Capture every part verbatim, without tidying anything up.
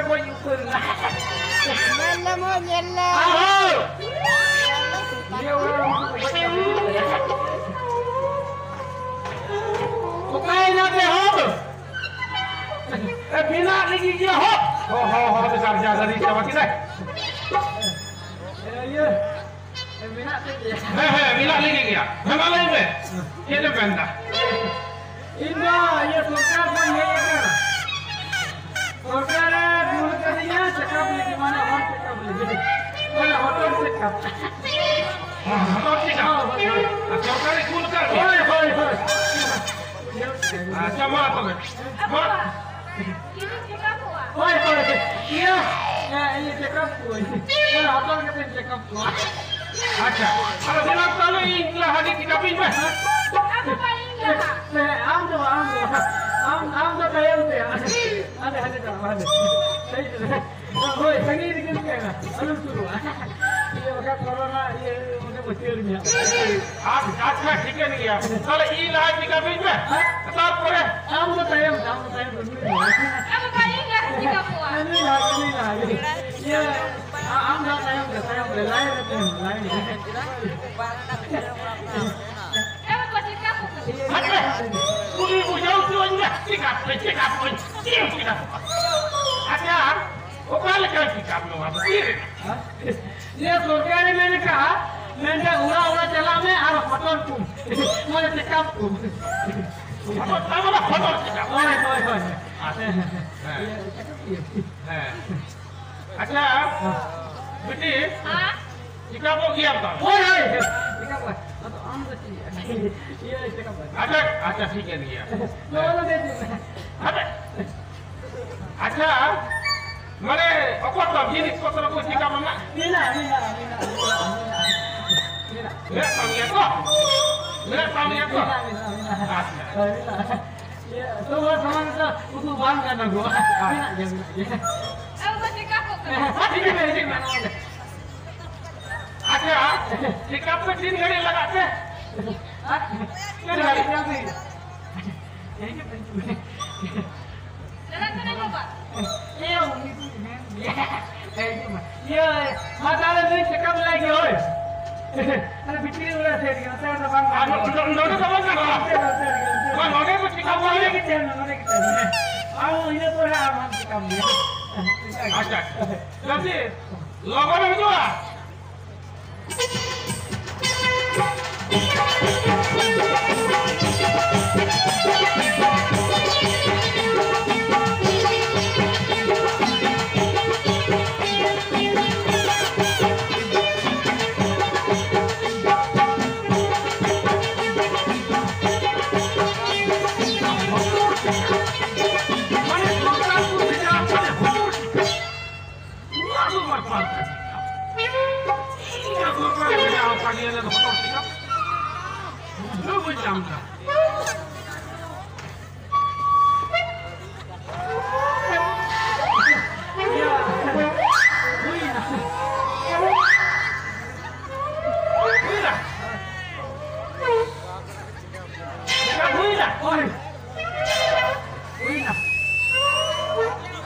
ᱜᱚᱡ ᱩᱛᱟᱹᱨ ᱮᱱᱟ᱾ ᱧᱮᱞ ᱞᱮᱢ ᱦᱳ, ᱧᱮᱞ ᱞᱮᱢ᱾ ᱟᱦᱳ! ᱱᱤᱭᱟᱹ ᱚᱲᱟᱜ ᱨᱮ ᱩᱱᱠᱩ ᱠᱚ ᱜᱚᱡ ᱠᱟᱛᱮ ᱞᱮ ᱧᱮᱞ ᱠᱟᱜ ᱠᱚᱣᱟ᱾ ᱚᱠᱟᱭᱮᱱᱟ ᱯᱮ ᱦᱳ? ᱮ, ᱢᱮᱱᱟᱜ ᱞᱟᱹᱜᱤᱫ ᱜᱮᱭᱟ ᱦᱳ᱾ ᱦᱳ, ᱦᱳ, ᱦᱳ, ᱵᱮᱥ, ᱟᱨ ᱡᱟ ᱜᱟᱹᱰᱤ ᱪᱟᱵᱟ ᱠᱮᱫᱟᱭ᱾ ᱤᱭᱟᱹ, ᱢᱮᱱᱟᱜ ᱛᱟᱹᱧ ᱜᱮᱭᱟ᱾ ᱦᱮᱸ, ᱦᱮᱸ, ᱢᱮᱱᱟᱜ ᱞᱤᱧ ᱜᱮᱭᱟ᱾ ᱦᱮᱸ, ᱢᱟ ᱞᱟᱹᱭ ᱢᱮ᱾ ᱪᱮᱫ ᱮᱢ ᱢᱮᱱᱫᱟ? ᱤᱧ ᱫᱚ ᱤᱭᱟᱹ ᱥᱚᱨᱠᱟᱨ ᱠᱷᱚᱱ ᱦᱮᱡ ᱟᱠᱟᱱᱟ᱾ ᱥᱚᱨᱠᱟᱨᱮ ᱠᱩᱞ ᱠᱟᱫᱤᱧᱟ ᱪᱮᱠᱟᱯ ᱞᱟᱹᱜᱤᱫ, ᱢᱟᱱᱮ ᱦᱚᱲ ᱪᱮᱠᱟᱯ ᱞᱟᱹᱜᱤᱫ᱾ ᱢᱟᱱᱮ ᱦᱚᱴᱚᱨ ᱪᱮᱠᱟᱯ᱾ ᱦᱚᱴᱚᱨ ᱪᱮᱠᱟᱯ? ᱦᱳᱭ, ᱦᱳᱭ, ᱦᱳᱭ᱾ ᱟᱨ ᱥᱚᱨᱠᱟᱨᱮ ᱠᱩᱞ ᱠᱟᱫ ᱢᱮᱭᱟ? ᱦᱳᱭ, ᱦᱳᱭ, ᱦᱳᱭ᱾ ᱟᱪᱪᱷᱟ, ᱢᱟ ᱛᱚᱵᱮ᱾ ᱢᱟ᱾ ᱦᱳᱭ, ᱦᱳᱭ᱾ ᱤᱭᱟᱹ, ᱤᱭᱟᱹ, ᱤᱭᱟᱹ, ᱪᱮᱠᱟᱯ ᱠᱚᱣᱟᱹᱧ᱾ ᱦᱳᱭ, ᱦᱟᱛᱟᱣ ᱠᱟᱛᱮ ᱪᱮᱠᱟᱯ ᱠᱚᱣᱟ᱾ ᱟᱪᱪᱷᱟ, ᱟᱫᱚ ᱫᱮᱞᱟ ᱛᱟᱦᱞᱮ ᱤᱧ ᱞᱟᱦᱟ ᱜᱮ ᱪᱮᱠᱟᱯ ᱤᱧ ᱢᱮ᱾ ᱟᱢ ᱫᱚ ᱵᱟᱝ, ᱤᱧ ᱞᱟᱦᱟ᱾ ᱟᱢ, ᱟᱢ ᱫᱚ ᱵᱟᱝ, ᱟᱢ ᱫᱚ᱾ ᱟᱢ, ᱟᱢ ᱫᱚ ᱛᱟᱭᱚᱢ ᱛᱮ᱾ ᱦᱟᱸᱰᱮ, ᱦᱟᱸᱰᱮ ᱪᱟᱞᱟᱜ ᱢᱮ, ᱦᱟᱸᱰᱮ᱾ ᱥᱟᱭᱤᱰ ᱨᱮ᱾ ᱦᱳᱭ, ᱥᱟᱺᱜᱤᱧ ᱨᱮᱜᱮ ᱛᱟᱦᱮᱱᱟ᱾ ᱟᱞᱚᱢ ᱥᱩᱨᱩᱜᱼᱟ᱾ ᱤᱭᱟᱹ, ᱵᱟᱠᱷᱟᱱ ᱠᱚᱨᱳᱱᱟ, ᱤᱭᱟᱹ, ᱚᱸᱰᱮ ᱵᱟᱹᱪᱟᱹᱲ ᱢᱮᱭᱟ᱾ ᱟᱪ-, ᱟᱪᱪᱷᱟ, ᱴᱷᱤᱠᱟᱹᱱ ᱜᱮᱭᱟ᱾ ᱛᱟᱦᱞᱮ ᱤᱧ ᱞᱟᱦᱟ ᱪᱮᱠᱟᱯ ᱤᱧ ᱢᱮ᱾ ᱦᱮᱸ? ᱛᱟᱨᱯᱚᱨᱮ? ᱟᱢ ᱫᱚ ᱛᱟᱭᱚᱢ ᱨᱮ, ᱟᱢ ᱫᱚ ᱛᱟᱭᱚᱢ ᱨᱮ, ᱱᱩᱭ ᱫᱚ᱾ ᱟᱢ ᱫᱚ ᱵᱟᱭ ᱤᱧ ᱞᱟᱦᱟ ᱪᱮᱠᱟᱯᱚᱜᱼᱟ᱾ ᱱᱩᱭ ᱞᱟᱦᱟ, ᱱᱩᱭ ᱞᱟᱦᱟ᱾ ᱤᱭᱟᱹ, ᱟ-, ᱟᱢ ᱫᱚ ᱛᱟᱭᱚᱢ ᱨᱮ, ᱛᱟᱭᱚᱢ ᱨᱮ, ᱞᱟᱭᱤᱱ ᱨᱮ ᱛᱟᱦᱮᱱ ᱢᱮ, ᱞᱟᱭᱤᱱ ᱨᱮ᱾ ᱟᱢ ᱫᱚ ᱪᱮᱠᱟᱯᱚᱜ ᱠᱟᱱᱟ᱾ ᱦᱟᱯᱮ, ᱩᱱᱤ ᱵᱩᱡᱷᱟᱹᱣ ᱦᱚᱪᱚᱣᱟᱹᱧ ᱢᱮ, ᱪᱮᱠᱟᱯ ᱯᱮ, ᱪᱮᱠᱟᱯ ᱯᱮ, ᱪᱮᱫ ᱮᱢ ᱪᱮᱠᱟᱯᱚᱜᱼᱟ? ᱟᱪᱪᱷᱟ, ᱚᱠᱟ ᱞᱮᱠᱟᱱ ᱪᱮᱠᱟᱯ ᱱᱚᱣᱟ ᱫᱚ? ᱪᱮᱫ ᱨᱮᱱᱟᱜ? ᱤᱭᱟᱹ ᱥᱚᱨᱠᱟᱨᱮ ᱢᱮᱱ ᱠᱟᱜᱼᱟ, ᱢᱮᱱᱫᱟ ᱚᱲᱟᱜ ᱚᱲᱟᱜ ᱪᱟᱞᱟᱜ ᱢᱮ ᱟᱨ ᱦᱚᱴᱚᱨ ᱠᱚᱢ᱾ ᱢᱟᱱᱮ ᱪᱮᱠᱟᱯ ᱠᱚᱢ᱾ ᱦᱚᱴᱚᱨ, ᱛᱟᱨ ᱢᱟᱱᱮ ᱦᱚᱴᱚᱨ ᱪᱮᱠᱟᱯ᱾ ᱦᱳᱭ, ᱦᱳᱭ, ᱦᱳᱭ᱾ ᱟᱪᱪᱷᱟ, ᱦᱮᱸ᱾ ᱦᱮᱸ᱾ ᱟᱪᱪᱷᱟ, ᱵᱤᱴᱤ, ᱦᱮᱸ? ᱪᱮᱠᱟᱯᱚᱜ ᱜᱮᱭᱟᱢ ᱛᱚ? ᱦᱳᱭ, ᱦᱳᱭ᱾ ᱪᱮᱠᱟᱯ ᱠᱚ᱾ ᱟᱫᱚ ᱟᱢ ᱫᱚ ᱪᱮᱫ? ᱤᱭᱟᱹ, ᱪᱮᱠᱟᱯ ᱠᱚ᱾ ᱟᱪᱪᱷᱟ, ᱟᱪᱪᱷᱟ, ᱴᱷᱤᱠ ᱠᱟᱱ ᱜᱮᱭᱟ᱾ ᱱᱚᱣᱟ ᱫᱚ ᱪᱮᱫ? ᱦᱟᱯᱮ᱾ ᱟᱪᱪᱷᱟ, ᱢᱟᱱᱮ, ᱚᱠᱚᱭ ᱠᱚ ᱡᱤᱱᱤᱥ ᱯᱚᱛᱨᱚ ᱠᱚ ᱪᱮᱠᱟ ᱢᱮᱱᱟᱜ? ᱢᱮᱱᱟᱜᱼᱟ, ᱢᱮᱱᱟᱜᱼᱟ, ᱢᱮᱱᱟᱜᱼᱟ, ᱢᱮᱱᱟᱜᱼᱟ, ᱢᱮᱱᱟᱜᱼᱟ᱾ ᱢᱮᱱᱟᱜ ᱛᱟᱢ ᱜᱮᱭᱟ ᱛᱚ? ᱢᱮᱱᱟᱜ ᱛᱟᱢ ᱜᱮᱭᱟ ᱛᱚ? ᱢᱮᱱᱟᱜᱼᱟ, ᱢᱮᱱᱟᱜᱼᱟ, ᱢᱮᱱᱟᱜᱼᱟ᱾ ᱟᱪᱪᱷᱟ᱾ ᱦᱳᱭ, ᱢᱮᱱᱟᱜᱼᱟ᱾ ᱤᱭᱟᱹ, ᱛᱚ, ᱱᱚᱣᱟ ᱥᱟᱢᱟᱱ ᱫᱚ ᱩᱫᱩᱜ ᱵᱟᱝ ᱜᱟᱱᱚᱜᱚᱜᱼᱟ᱾ ᱢᱮᱱᱟᱜ ᱜᱮᱭᱟ, ᱢᱮᱱᱟᱜ ᱜᱮᱭᱟ᱾ ᱟᱵᱚ ᱪᱮᱠᱟ ᱠᱚ ᱠᱟᱱᱟ? ᱦᱤᱡᱩᱜ ᱢᱮ, ᱦᱤᱡᱩᱜ ᱢᱮ, ᱱᱚᱣᱟ ᱜᱮ᱾ ᱟᱪᱪᱷᱟ, ᱪᱮᱠᱟᱯ ᱨᱮ ᱛᱤᱱ ᱜᱷᱟᱹᱲᱤᱡ ᱞᱟᱜᱟᱜ ᱛᱮ? ᱛᱤᱱ ᱜᱷᱟᱹᱲᱤᱡ? ᱦᱤᱡᱩᱜ ᱢᱮ, ᱦᱤᱡᱩᱜ ᱢᱮ᱾ ᱪᱟᱞᱟᱜ ᱠᱟᱱᱟ ᱵᱟᱵᱟ᱾ ᱮ, ᱩᱱᱤ ᱦᱮᱸ, ᱦᱤᱡᱩᱜ ᱢᱮ᱾ ᱤᱭᱟᱹ, ᱢᱟ ᱛᱟᱦᱞᱮ ᱱᱩᱭ ᱪᱮᱠᱟᱯ ᱞᱟᱹᱭ ᱜᱮ, ᱦᱳᱭ᱾ ᱟᱨ ᱵᱷᱤᱛᱨᱤ ᱨᱮ ᱚᱲᱟᱜ ᱥᱮᱫ ᱨᱮᱜᱮ, ᱱᱚᱛᱮ ᱨᱮᱫᱚ ᱵᱟᱝ ᱟᱨ ᱜᱟᱱᱚᱜᱼᱟ᱾ ᱱᱚ-, ᱱᱚᱰᱮ ᱫᱚ ᱵᱟᱝ ᱜᱟᱱᱚᱜᱼᱟ᱾ ᱱᱚᱛᱮ, ᱱᱚᱛᱮ ᱨᱮᱜᱮ, ᱱᱚᱛᱮ ᱵᱟᱝ, ᱨᱮᱜᱮ᱾ ᱱᱚᱰᱮ ᱫᱚ ᱪᱮᱠᱟᱯ ᱟᱢ ᱵᱟᱝ ᱱᱚᱰᱮ ᱜᱮ ᱦᱩᱭᱩᱜᱼᱟ᱾ ᱛᱟᱦᱮᱱ ᱢᱮ, ᱱᱚᱰᱮ ᱜᱮ ᱛᱟᱦᱮᱱ ᱢᱮ᱾ ᱟᱢ ᱤᱱᱟᱹ ᱯᱚᱨᱮ ᱟᱢ, ᱟᱢ ᱪᱮᱠᱟᱯ ᱞᱟᱹᱭᱟ᱾ ᱟᱪᱪᱷᱟ, ᱟᱪᱪᱷᱟ᱾ ᱡᱟᱹᱥᱛᱤ ᱞᱚᱜᱚᱱ ᱦᱤᱡᱩᱜᱼᱟ᱾ ᱢᱟᱱᱮ ᱥᱚᱨᱠᱟᱨ ᱠᱚ ᱵᱷᱮᱡᱟ ᱟᱠᱟᱫ ᱦᱚᱲ ᱱᱚᱣᱟ ᱫᱚ ᱵᱟᱠᱚ ᱟᱞᱠᱟ ᱪᱮᱫ ᱠᱟᱱᱟ? ᱤᱧ ᱫᱚ ᱥᱚᱨᱠᱟᱨ ᱵᱷᱮᱡᱟ ᱟᱠᱟᱫ ᱜᱮᱭᱟ ᱞᱮ ᱦᱚᱴᱚᱨ ᱪᱮᱫ ᱠᱟᱱᱟ? ᱵᱩᱡᱷᱟᱹᱣ ᱵᱟᱹᱧ ᱧᱟᱢ ᱮᱫᱟ᱾ ᱦᱩᱭᱱᱟ᱾ ᱦᱩᱭᱱᱟ᱾ ᱦᱩᱭᱱᱟ᱾ ᱦᱩᱭᱱᱟ᱾ ᱦᱩᱭᱱᱟ᱾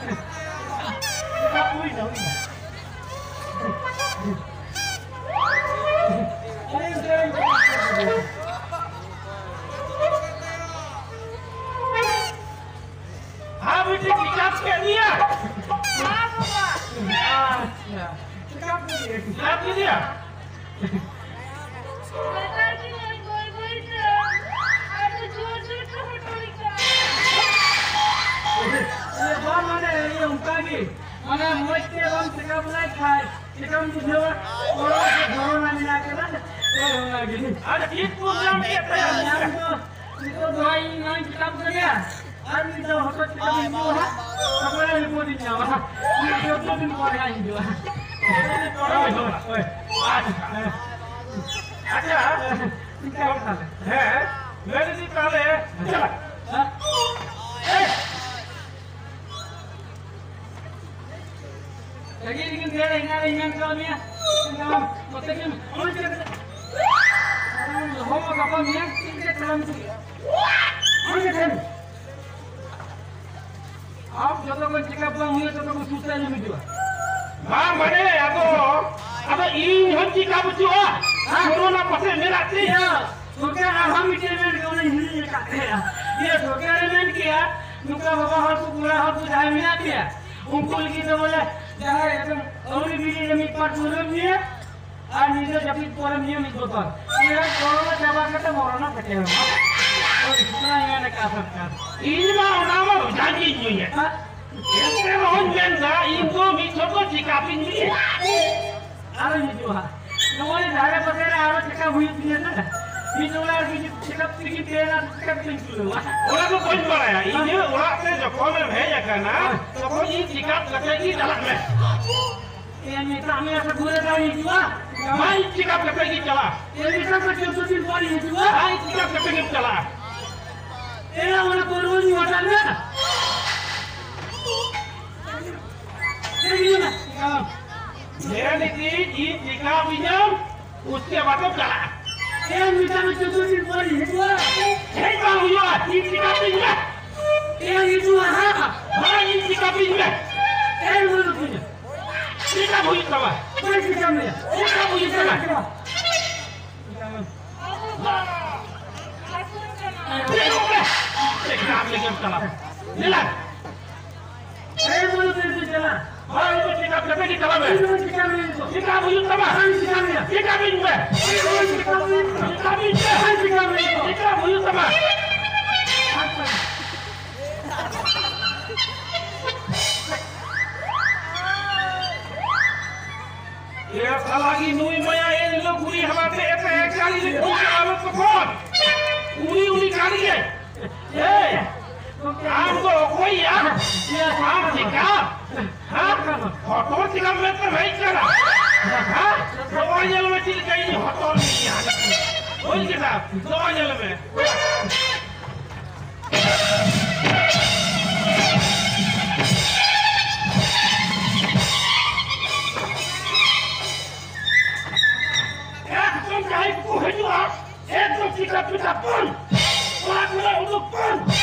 ᱦᱩᱭᱱᱟ, ᱦᱩᱭᱱᱟ᱾ ᱟᱨ ᱢᱤᱫᱴᱤᱡ ᱪᱮᱠᱟᱯ ᱠᱮᱫ ᱢᱮᱭᱟ? ᱦᱮᱸ ᱵᱟᱵᱟ᱾ ᱟᱪᱪᱷᱟ, ᱪᱮᱠᱟᱯ ᱠᱮᱫ ᱢᱮᱭᱟ? ᱪᱮᱠᱟᱯ ᱠᱮᱫ ᱢᱮᱭᱟ? ᱢᱮᱛᱟ ᱫᱤᱧᱟᱹᱧ ᱵᱟᱹᱭ ᱵᱟᱹᱭ ᱛᱮ, ᱟᱫᱚ ᱡᱳᱨ ᱡᱳᱨ ᱛᱮ ᱦᱚᱴᱚᱨᱤᱧ ᱠᱟᱱᱟ᱾ ᱵᱟᱝ, ᱢᱟᱱᱮ, ᱤᱭᱟᱹ, ᱚᱱᱠᱟ ᱜᱮ, ᱢᱟᱱᱮ, ᱢᱚᱡᱽ ᱛᱮ ᱵᱟᱢ ᱪᱮᱠᱟᱯ ᱞᱮᱱ ᱠᱷᱟᱡ ᱪᱮᱠᱟᱢ ᱵᱩᱡᱷᱟᱹᱣᱟ? ᱚᱱᱟ ᱠᱚ ᱫᱷᱚᱨᱚᱱᱟ ᱢᱮᱱᱟᱜ ᱠᱟᱫᱟ, ᱦᱳᱭ, ᱚᱱᱟ ᱜᱮ᱾ ᱟᱨ ᱪᱮᱫ ᱯᱨᱚᱵᱞᱮᱢ ᱪᱮᱫ ᱛᱟᱭᱟ? ᱧᱟᱢ ᱫᱚ ᱱᱤᱛᱚᱜ ᱫᱚ ᱦᱟᱸᱜ ᱤᱧ ᱱᱚᱣᱟᱧ ᱪᱮᱠᱟᱯ ᱠᱟᱱᱟ᱾ ᱟᱨ ᱢᱤᱫ ᱫᱷᱟᱣ ᱦᱚᱴᱚᱨ ᱪᱮᱠᱟᱯ ᱤᱧ ᱦᱩᱭᱩᱜᱼᱟ ᱦᱟᱸᱜ, ᱛᱟᱨᱯᱚᱨᱮ ᱨᱤᱯᱳᱨᱴ ᱤᱧ ᱧᱟᱢᱟ ᱦᱟᱸᱜ᱾ ᱢᱤᱫ ᱫᱚ ᱫᱤᱱ ᱯᱚᱨᱮ ᱦᱟᱸᱜ ᱤᱧ ᱦᱤᱡᱩᱜᱼᱟ᱾ ᱦᱳᱭ, ᱦᱳᱭ, ᱦᱳᱭ᱾ ᱟᱪᱪᱷᱟ᱾ ᱟᱪᱪᱷᱟ᱾ ᱪᱮᱠᱟ ᱛᱟᱦᱞᱮ? ᱦᱮᱸ, ᱞᱟᱹᱭ ᱫᱟᱹᱧ ᱛᱟᱦᱞᱮ, ᱪᱟᱞᱟᱜ᱾ ᱦᱮᱸ? ᱞᱟᱹᱜᱤᱫ ᱨᱮᱜᱮᱢ ᱫᱟᱹᱲᱟ, ᱮᱱᱟᱝ ᱨᱮ ᱮᱱᱟᱝ ᱠᱟᱹᱢᱤᱭᱟ᱾ ᱮᱱᱟᱝ ᱠᱚᱛᱮ ᱜᱮᱢ ᱚᱱᱮ ᱪᱮᱫ ᱦᱚᱲᱢᱚ ᱜᱟᱯᱟ ᱢᱮᱭᱟᱝ ᱪᱮᱫ ᱞᱮᱠᱟ ᱛᱟᱲᱟᱢ ᱤᱫᱤᱭᱟ? ᱚᱱᱮ ᱪᱮᱫ ᱟᱢ ᱡᱚᱛᱚ ᱠᱷᱚᱱ ᱪᱮᱠᱟᱯ ᱵᱟᱝ ᱦᱩᱭᱩᱜᱼᱟ, ᱛᱚᱛᱚ ᱠᱷᱚᱱ ᱥᱩᱥᱛᱷ ᱟᱞᱚᱢ ᱦᱤᱡᱩᱜᱼᱟ᱾ ᱵᱟᱝ ᱢᱟᱱᱮ, ᱟᱫᱚ, ᱟᱫᱚ ᱤᱧ ᱦᱚᱸ ᱪᱮᱠᱟ ᱵᱩᱡᱷᱟᱹᱜᱼᱟ? ᱦᱮᱸ? ᱠᱳᱨᱳᱱᱟ ᱯᱟᱥᱮᱡ ᱢᱮᱱᱟᱜ ᱛᱤᱧ᱾ ᱤᱭᱟᱹ, ᱥᱚᱨᱠᱟᱨ ᱟᱨᱦᱚᱸ ᱢᱤᱫᱴᱮᱱ ᱢᱮᱱ ᱠᱮᱫᱟ, ᱚᱱᱟᱧ ᱦᱤᱲᱤᱧ ᱟᱠᱟᱫ ᱛᱟᱦᱮᱸᱜᱼᱟ᱾ ᱤᱭᱟᱹ, ᱥᱚᱨᱠᱟᱨᱮ ᱢᱮᱱ ᱠᱮᱜᱼᱟ, ᱱᱚᱝᱠᱟ ᱵᱟᱵᱟ ᱦᱚᱲ ᱠᱚ, ᱠᱚᱲᱟ ᱦᱚᱲ ᱠᱚ ᱡᱟᱦᱟᱸᱭ ᱢᱮᱱᱟᱜ ᱯᱮᱭᱟ, ᱩᱱᱠᱩ ᱞᱟᱹᱜᱤᱫ ᱫᱚ ᱵᱚᱞᱮ ᱡᱟᱦᱟᱸᱭ ᱮᱠᱫᱚᱢ ᱟᱹᱣᱨᱤ ᱵᱤᱞᱤ ᱨᱮ ᱢᱤᱫ ᱯᱟᱴ ᱯᱟᱹᱣᱨᱟᱹᱢ ᱧᱩᱭᱟ, ᱟᱨ ᱧᱤᱫᱟᱹ ᱡᱟᱹᱯᱤᱫ ᱯᱚᱨᱮᱢ ᱧᱩᱭᱟ ᱢᱤᱫ ᱵᱳᱛᱚᱞ᱾ ᱤᱧ ᱨᱮᱱ ᱠᱳᱨᱳᱱᱟ ᱪᱟᱵᱟ ᱠᱟᱛᱮ ᱢᱚᱨᱚᱱᱟ ᱥᱮᱴᱮᱨᱚᱜᱼᱟ᱾ ᱚᱱᱟᱧ ᱢᱮᱱ ᱟᱠᱟᱫ ᱥᱚᱨᱠᱟᱨ᱾ ᱤᱧ ᱢᱟ ᱚᱱᱟ ᱢᱟ ᱡᱟᱸᱜᱤᱧ ᱧᱩᱭᱮᱫ᱾ ᱦᱮᱸ? ᱮᱱᱛᱮ ᱨᱮᱦᱚᱸᱧ ᱢᱮᱱᱫᱟ, ᱤᱧ ᱫᱚ ᱢᱤᱫ ᱪᱷᱚᱴ ᱫᱚ ᱪᱮᱠᱟᱯ ᱤᱧ ᱤᱫᱤᱭᱟ᱾ ᱟᱨᱚᱧ ᱦᱤᱡᱩᱜᱼᱟ᱾ ᱱᱚᱜᱼᱚᱭ ᱫᱷᱟᱨᱮ ᱯᱟᱥᱮ ᱨᱮ ᱟᱨᱚ ᱪᱮᱠᱟᱯ ᱦᱩᱭᱩᱜ ᱛᱤᱧᱟᱹ ᱥᱮ? ᱢᱤᱫ ᱚᱲᱟᱜ ᱨᱮᱜᱮ ᱪᱮᱠᱟᱯ ᱛᱮᱜᱮ ᱛᱟᱦᱮᱱᱟ, ᱪᱮᱠᱟᱯ ᱛᱮᱧ ᱠᱩᱞᱟᱹᱣᱟ᱾ ᱚᱱᱟ ᱫᱚ ᱵᱟᱹᱧ ᱵᱟᱲᱟᱭᱟ᱾ ᱤᱧᱟᱹᱜ ᱚᱲᱟᱜ ᱛᱮ ᱡᱚᱠᱷᱚᱱᱮᱢ ᱦᱮᱡ ᱟᱠᱟᱱᱟ, ᱛᱚᱠᱷᱚᱱ ᱤᱧ ᱪᱮᱠᱟᱯ ᱠᱟᱛᱮ ᱜᱮ ᱪᱟᱞᱟᱜ ᱢᱮ᱾ ᱮ, ᱢᱮᱛᱟᱜ ᱢᱮᱭᱟ ᱥᱮ ᱜᱷᱩᱨᱮ ᱫᱟᱣ ᱦᱤᱡᱩᱜᱼᱟ? ᱵᱟᱝ, ᱤᱧ ᱪᱮᱠᱟᱯ ᱠᱟᱛᱮ ᱜᱮ ᱪᱟᱞᱟᱜᱼᱟ᱾ ᱮ, ᱢᱮᱛᱟᱜ ᱢᱮ ᱪᱳᱫᱽᱫᱳ ᱫᱤᱱ ᱯᱚᱨ ᱦᱤᱡᱩᱜᱼᱟ? ᱵᱟᱝ, ᱤᱧ ᱪᱮᱠᱟᱯ ᱠᱟᱛᱮ ᱜᱮᱢ ᱪᱟᱞᱟᱜᱼᱟ᱾ ᱮ, ᱚᱱᱟ ᱯᱟᱹᱣᱨᱟᱹ ᱧᱩ ᱦᱟᱛᱟᱲ ᱢᱮ᱾ ᱪᱮᱫ ᱤᱧ ᱢᱮᱱᱟ? ᱧᱮᱞ ᱤᱫᱤ, ᱤᱧ ᱪᱮᱠᱟᱯ ᱤᱧᱟᱹᱢ, ᱩᱥᱠᱮ ᱵᱟᱫ ᱮᱢ ᱪᱟᱞᱟᱜᱼᱟ᱾ ᱮ, ᱢᱮᱛᱟᱜ ᱢᱮ ᱪᱳᱫᱽᱫᱳ ᱫᱤᱱ ᱯᱚᱨ ᱦᱤᱡᱩᱜᱼᱟ᱾ ᱦᱮᱡ ᱵᱟᱝ ᱦᱩᱭᱩᱜᱼᱟ, ᱤᱧ ᱪᱮᱠᱟᱯ ᱤᱧ ᱢᱮ᱾ ᱮ, ᱦᱤᱡᱩᱜᱼᱟ ᱦᱟᱸᱜ᱾ ᱵᱟᱝ, ᱤᱧ ᱪᱮᱠᱟᱯ ᱤᱧ ᱢᱮ᱾ ᱮ, ᱢᱟᱹᱱᱩ ᱠᱩᱧᱟ᱾ ᱪᱮᱠᱟᱯ ᱦᱩᱭᱩᱜ ᱛᱟᱢᱟ᱾ ᱵᱟᱹᱧ ᱪᱮᱠᱟᱯ ᱢᱮᱭᱟ᱾ ᱪᱮᱠᱟᱯ ᱦᱩᱭᱩᱜ ᱛᱟᱢᱟ᱾ ᱪᱮᱠᱟᱯ ᱞᱟᱹᱜᱤᱫ ᱮᱢ ᱪᱟᱞᱟᱜᱼᱟ᱾ ᱫᱮᱞᱟ᱾ ᱮ, ᱢᱟᱹᱱᱩ ᱠᱩᱧᱟ, ᱪᱟᱞᱟᱜ᱾ ᱦᱳᱭ, ᱤᱧ ᱫᱚ ᱪᱮᱠᱟᱯ ᱠᱟᱛᱮ ᱜᱮ ᱪᱟᱞᱟᱜ ᱢᱮ᱾ ᱤᱧ ᱫᱚ ᱪᱮᱠᱟᱯ ᱢᱮᱭᱟ᱾ ᱪᱮᱠᱟᱯ ᱦᱩᱭᱩᱜ ᱛᱟᱢᱟ᱾ ᱵᱟᱹᱧ ᱪᱮᱠᱟᱯ ᱢᱮᱭᱟ᱾ ᱪᱮᱠᱟᱯ ᱤᱧ ᱢᱮ᱾ ᱤᱧ ᱫᱚ ᱪᱮᱠᱟᱯ ᱢᱮᱭᱟ᱾ ᱪᱮᱠᱟᱯ ᱤᱧ ᱢᱮ᱾ ᱵᱟᱹᱧ ᱪᱮᱠᱟᱯ ᱢᱮᱭᱟ᱾ ᱪᱮᱠᱟᱯ ᱦᱩᱭᱩᱜ ᱛᱟᱢᱟ᱾ ᱮ ᱥᱟᱞᱟ ᱜᱮ ᱱᱩᱭ ᱢᱟᱭᱟ ᱮᱱ ᱦᱤᱞᱳᱜ ᱜᱩᱨᱤ ᱦᱟᱞᱟᱛᱮ ᱮᱯᱮ ᱮᱠᱟᱞᱤ ᱞᱮ ᱠᱩᱞ ᱪᱟᱞᱟᱣ ᱛᱚᱠᱷᱚᱱ᱾ ᱩᱱᱤ, ᱩᱱᱤ ᱠᱟᱱ ᱜᱮᱭᱟᱭ᱾ ᱮᱭ, ᱟᱢ ᱫᱚ ᱚᱠᱚᱭ ᱭᱟ? ᱟᱢ ᱪᱮᱠᱟ? ᱦᱮᱸ? ᱦᱚᱴᱚᱨ ᱪᱮᱠᱟ ᱢᱮᱱᱛᱮᱢ ᱦᱮᱡ ᱠᱟᱱᱟ? ᱦᱮᱸ? ᱱᱚᱜᱼᱚᱭ ᱧᱮᱞ ᱢᱮ ᱪᱮᱫ ᱞᱮᱠᱟ ᱤᱧ ᱦᱚᱴᱚᱨ ᱢᱮᱭᱟ᱾ ᱵᱩᱡᱽ ᱠᱮᱫᱟ? ᱱᱚᱜᱼᱚᱭ ᱧᱮᱞ ᱢᱮ᱾ ᱮᱠᱫᱚᱢ ᱡᱟᱦᱟᱸᱭ ᱠᱚ ᱦᱤᱡᱩᱜᱼᱟ, ᱮᱠᱫᱚᱢ ᱪᱮᱠᱟ ᱯᱮᱴᱟ ᱵᱚᱱ᱾ ᱚᱲᱟᱜ ᱠᱷᱚᱱᱟᱜ ᱩᱰᱩᱠ ᱵᱚᱱ᱾